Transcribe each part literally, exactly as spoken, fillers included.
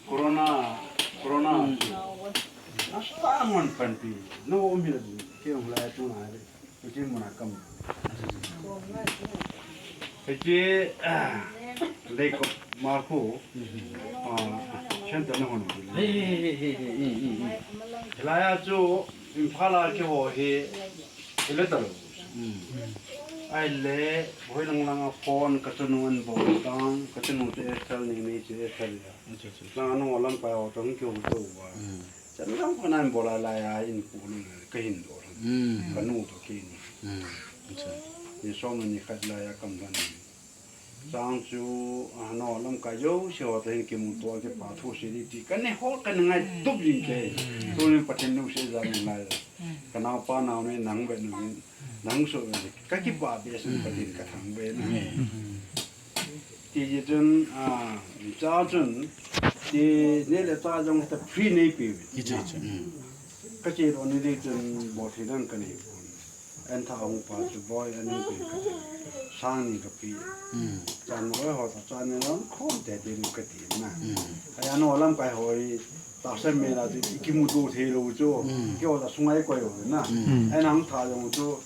Corona, corona. Nasa man panpi. No, um, hila, ke, um, la, tu, na, le. Hiche muna kam. Hiche, ah, Leikop ma khu, ah, center na hon. Hey, hey, hey, hey, hey, hey, hey, hey. Hilai a chu, Imphal a keiho hi, ile talou. Hmm. Ahile, hoilang lang a phone, kachanu an bol tang, kachanu chu Esther ni, ni chu Esther ya. Acha, acha, acha. Lang a nung lamkai ho tong kihou tou va. Hmm. Chan lam kho nan bol a lai a in pu nu kahin doh. Hmm. Kanu toh keini. Hmm. Acha. Ni som ni khat lai a kam dan. Chang chu, a, no, lamkai jouse ho toh hin kimuto a kipa thu sei ding ti. Kani ho kani ngaitup jing kei. Hmm. Tunin Pathen lungset jal in lai. Hmm. Kanaopa nao ni nang be nu hin. Nang so be. Kakipa be sen Pathen kathang be na. Hmm. Ti ji chun, a, cha chun, ti neh le chah jong ta free neipe uve. Hiche, hiche. Hmm. Kache lou ni ding chun bol thei dan kanei pon. An tha hung pa chu boi an in pe kati. Sang ni kape. Hmm. Chan mo ho ta chan ni lang khom te te ni kati na. Hmm. Ai ano lamkai ho hi tahsa mela chu kimuto thei lou chu. Hmm. Keiho ta sunga ikoi lou na. Hmm. Ai nang tha jong chu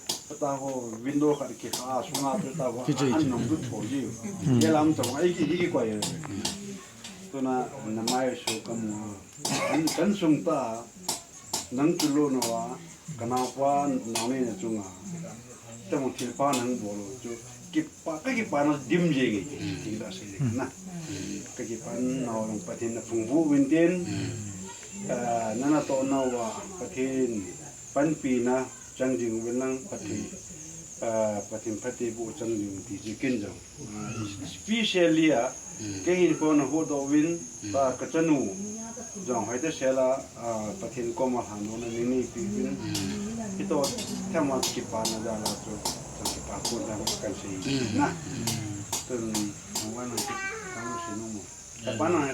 ta ho window khat kikha sunga chu ta ho. Kiche, an kiche. Nong chu tho ji. Hmm. Ye lam chu ai ki, ikikoi. Hmm. Tuna na mai su kamu. An kan sung ta. Nang chu lou no a, kanaopa nao ni na chunga. Tamo thilpha nang bol u chu. Kipa, kakipa na dim jeng e, ti la sei le na. Kakipa nao lang Pathen na phung bu vin tin. Ah, nana toh nao a Pathen panpi na chang jing uvin lang Pathen. Ah, Pathen phatthei bu chang jing ti chu kin jong. Ah, especially a, kei hin kona huhdoh uvin, ta kachanu, jong hoite sela, ah, Pathen koma lhandohna nei neipe uvin. Hito themkhat kipana jal a chu, chang kipa kon jong kan sei na. Tun, nang wan nang kit, nang sei nom mo. Kapan nang